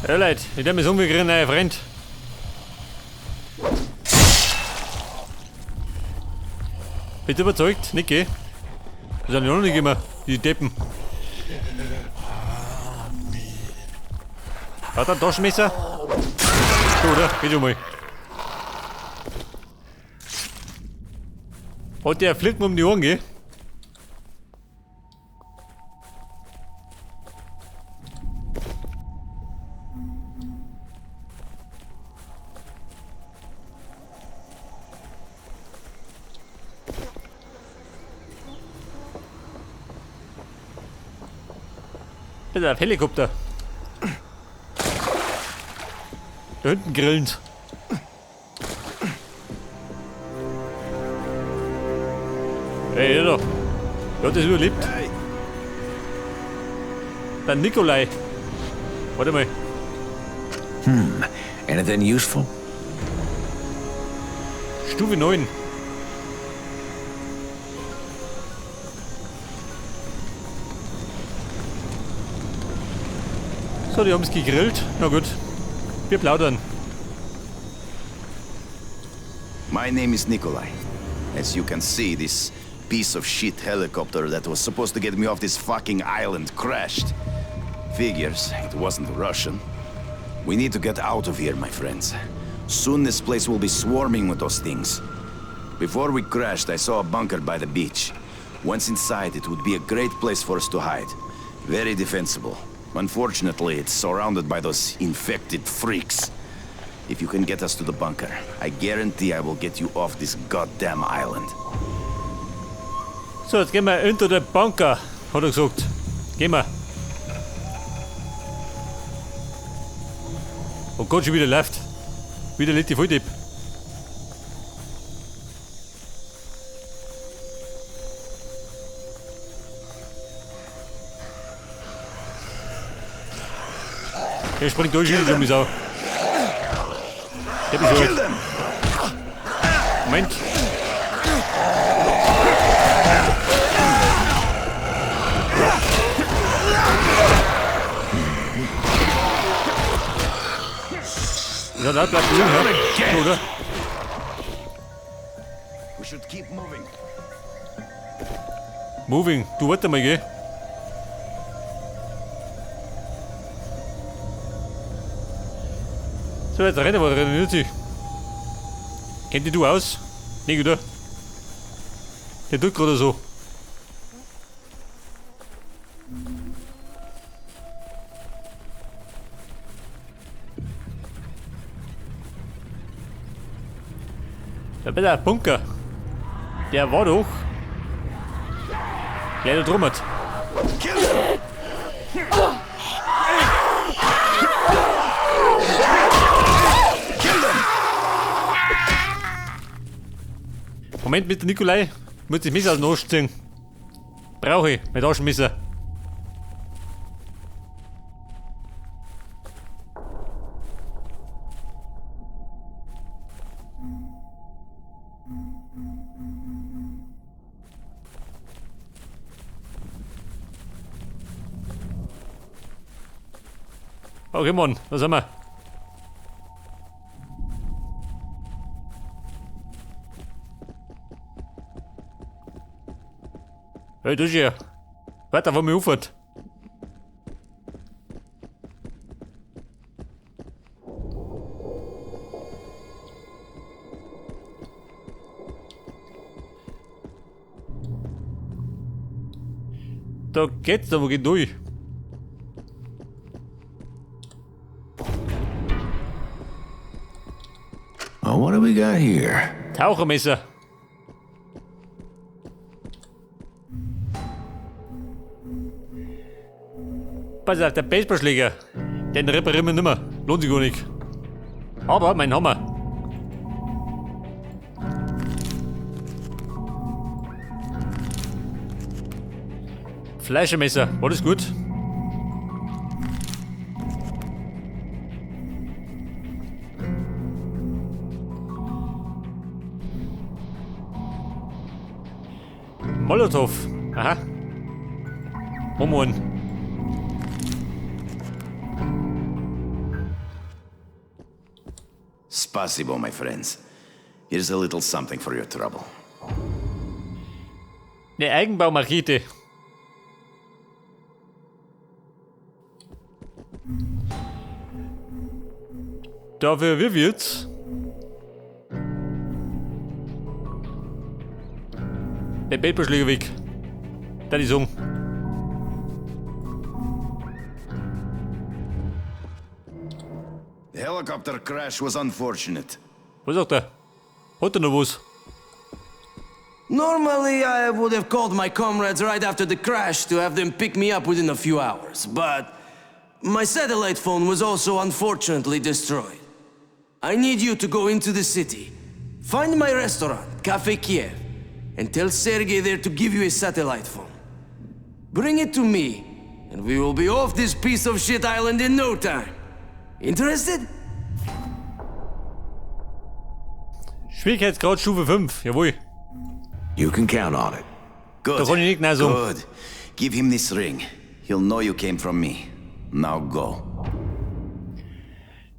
Ja, Leute, ich nehme es um, wir kriegen einen neuen Freund. Bist du überzeugt? Nicht, gell? Das sind ja noch nicht immer, die Deppen. Hat er ein Taschenmesser? So, oder? Geht schon mal. Hat der fliegt mir um die Ohren, gell? Das ist ein Helikopter. Da hinten grillend. Hey, der da. Der hat das überlebt. Der Nikolai. Warte mal. Anything useful? Stufe 9. So, die haben's gegrillt. Na gut. Wir plaudern. My name is Nikolai. As you can see, this piece of shit helicopter that was supposed to get me off this fucking island crashed. Figures, it wasn't Russian. We need to get out of here, my friends. Soon this place will be swarming with those things. Before we crashed, I saw a bunker by the beach. Once inside, it would be a great place for us to hide. Very defensible. Unfortunately, it's surrounded by those infected freaks. If you can get us to the bunker, I guarantee I will get you off this goddamn island. So, jetzt gehen wir into the Bunker, hat er gesagt. Gehen wir. Oh Gott, schon wieder läuft. Wieder lädt die Volldepp. Er springt durch, die dumme Sau. Der bist Kill them! Moment. Ja, da bleibt liegen, ja. So, oder? We should keep moving. Moving. Du, warte mal, gell? So, jetzt rennen wir, rennen sich. Kennt die du aus? Nee, oder? Der tut gerade so. Da bitte ein Bunker. Der war doch. Gleich da drum hat. Kill them! Kill them! Moment mit Nikolai. Muss ich Messer aus dem Arsch ziehen. Brauche ich. Mein Taschenmesser. Okay, Mann, was haben wir? Hey, das ist ja. Weiter, wo mir aufhört. Da geht's, da wo geht durch? Well, what do we got here? Tauchermesser. Pass auf, der Baseballschläger. Den reparieren wir nimmer. Lohnt sich gar nicht. Aber mein Hammer. Fleischermesser, war das gut? Molotow. Aha. Momon. Spasibo, my friends. Here's a little something for your trouble. Eine Eigenbaumachete. Dafür wir jetzt. Den Baseballschläger weg. Da die Song. The helicopter crash was unfortunate. Was sagt er? Hat er noch was? Normally, I would have called my comrades right after the crash to have them pick me up within a few hours, but my satellite phone was also unfortunately destroyed. I need you to go into the city, find my restaurant, Cafe Kiev, and tell Sergei there to give you a satellite phone. Bring it to me, and we will be off this piece of shit island in no time. Interested? Schwierigkeitsgrad Stufe 5, jawohl. You can count on it. Good. Da kann ich nicht nein sagen. Good. Give him this ring. He'll know you came from me. Now go.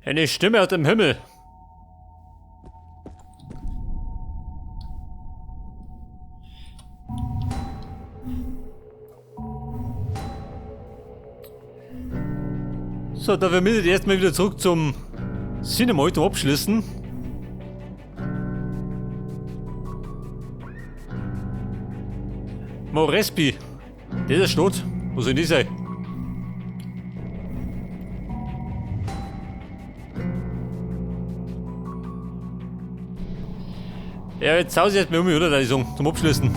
Eine Stimme aus dem Himmel. So, da wir müssen erstmal wieder zurück zum Cinema zum Abschließen. Moresby. Das ist Stadt. Wo soll die sein? Ja, jetzt haus ich erstmal um, oder? Da ich sagen, zum Abschließen.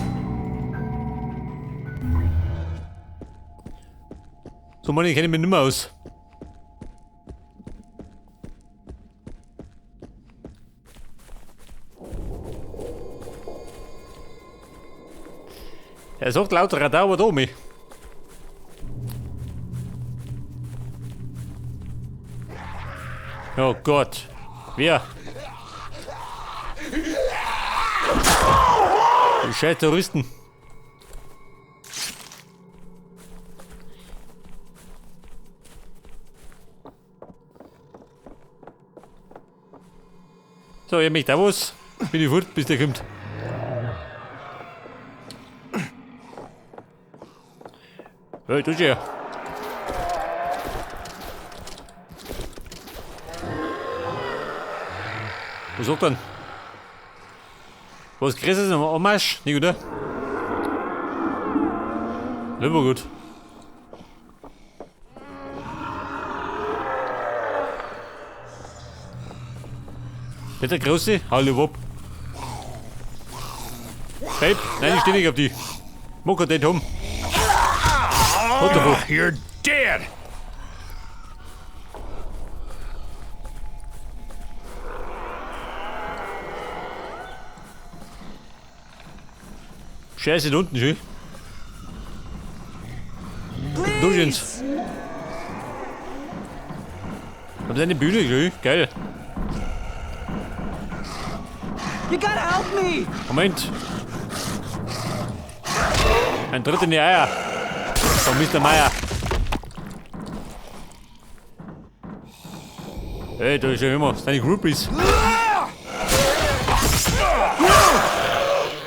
So, Mann, ich kenne mich nicht mehr aus. Er sagt laut Radar was um mich. Oh Gott. Wer? Die scheiß Touristen. So, ich möchte auch was. Bin ich fort, bis der kommt. Hey, du hier. Was sagt denn? Was kriegst du denn am Anmarsch? Nicht, oder? Nicht mal gut. Nicht der Große? Hallo, ab. Babe, nein, ich steh nicht auf die. Mucker den um. What the fuck? You're dead! Scheiße, da unten, schön. Du, Jens. Haben sie eine Bühne, schön. Geil. You gotta help me! Moment. Ein Tritt in die Eier. Von Mr. Meier. Hey, da ist ja immer. Das sind die Groupies.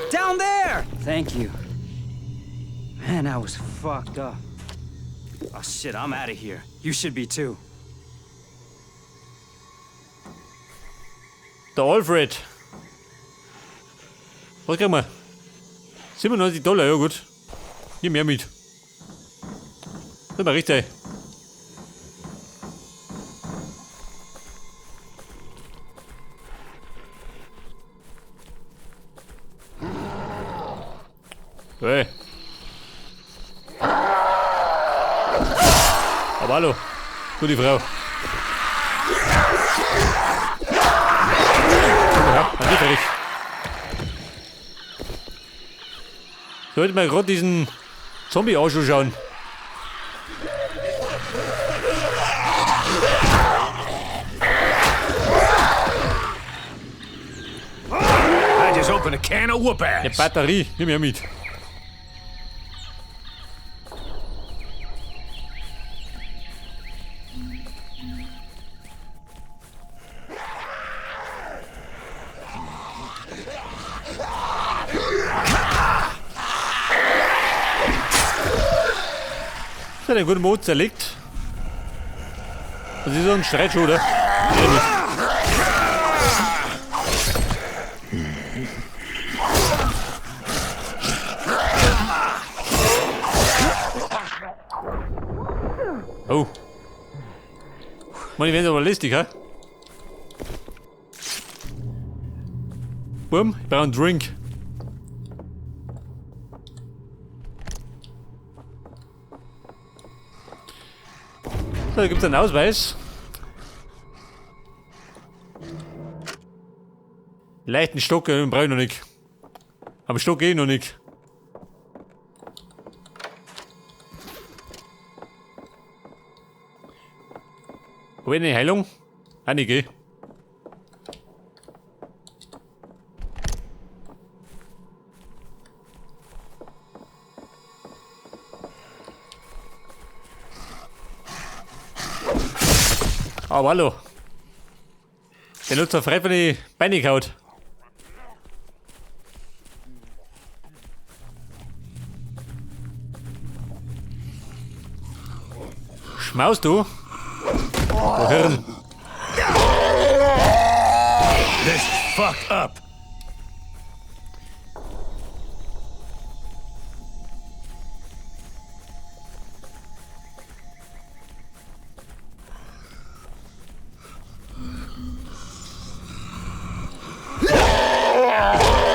Down there! Thank you. Man, I was fucked up. Oh shit, I'm out of here. You should be too. Der Alfred. Was kriegen wir? 97 Dollar, ja gut. Nimm mehr mit. Das war richtig. Hey. Aber hallo. Gute Frau. Ja, dann geht fertig. Sollte man gerade diesen Zombie anschauen. I just opened a can of whoop Eine ass. Batterie, nimm ja mit. Das hat einen guten Mut zerlegt. Das ist so ein Streit, oder? Oh. Mann, die werden aber lästig, hä? Bumm, ich brauche einen Drink. So, da gibt es einen Ausweis. Leichten Stock brauche ich noch nicht. Aber Stock eh noch nicht. Hab ich eine Heilung? Ah, nicht, gell? Aber hallo. Der Nutzer frei von die Beine gehaut. Schmaust du? Du Hirn. This is fucked up.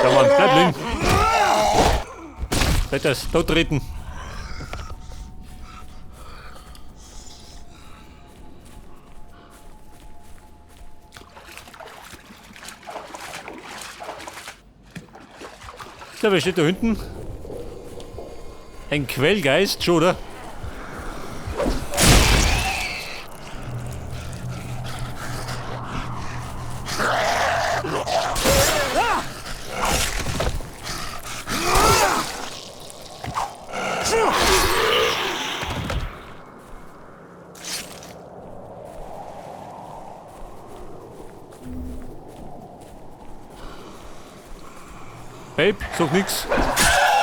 Da Mann, bleib liegen. Bleib das, tot treten. So, wer steht da hinten? Ein Quellgeist, schon, oder? Babe, sag nix.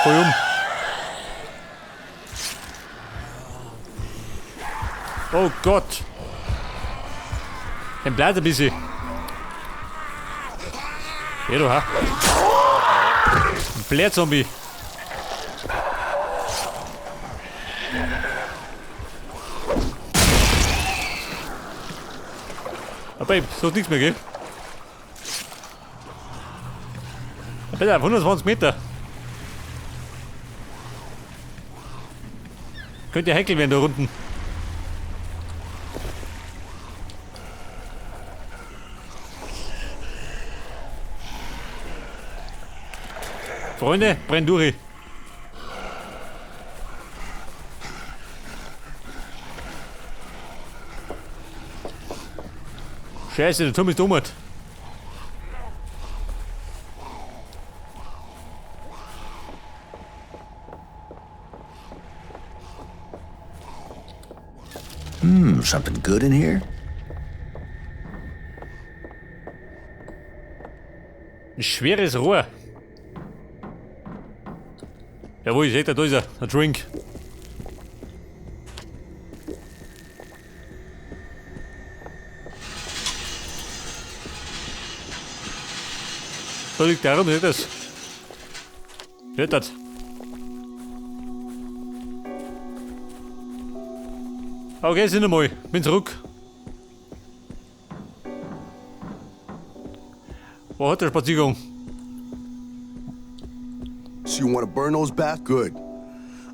Voll um. Oh Gott. Den bleibt ein bisschen. Ja, du, ha. Ein Blärzombie. Ah, Babe, sag nix mehr, gell? Bitte, 120 Meter. Könnte ja heikel werden da unten. Freunde, brenn durch. Scheiße, der Turm ist dumm. Something good in here? Ein schweres Rohr. Jawohl, ich seh da, da ist er. Ein Drink. Da liegt der rum, seht das? Hört das? Okay, sind einmal. Bin zurück. Wo hat der Spaziergang? So you want to burn those back? Good.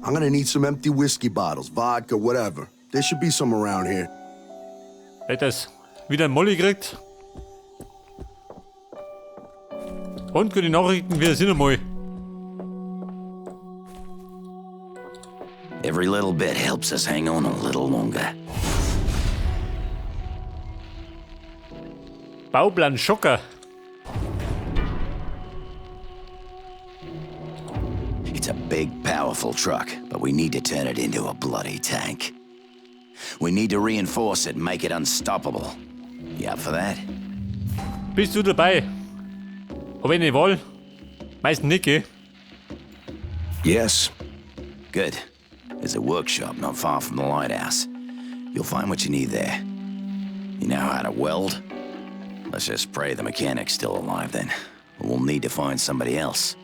I'm gonna need some empty whiskey bottles, vodka, whatever. There should be some around here. Hat das wieder ein Molly gekriegt? Und gute Nachrichten, wir sind einmal. Every little bit helps us hang on a little longer. Bauplan Schocker. It's a big, powerful truck, but we need to turn it into a bloody tank. We need to reinforce it and make it unstoppable. You up for that? Bist du dabei? Hab ich eine Wahl? Meistens nicht, gell? Yes. Good. There's a workshop not far from the lighthouse. You'll find what you need there. You know how to weld? Let's just pray the mechanic's still alive then. We'll need to find somebody else.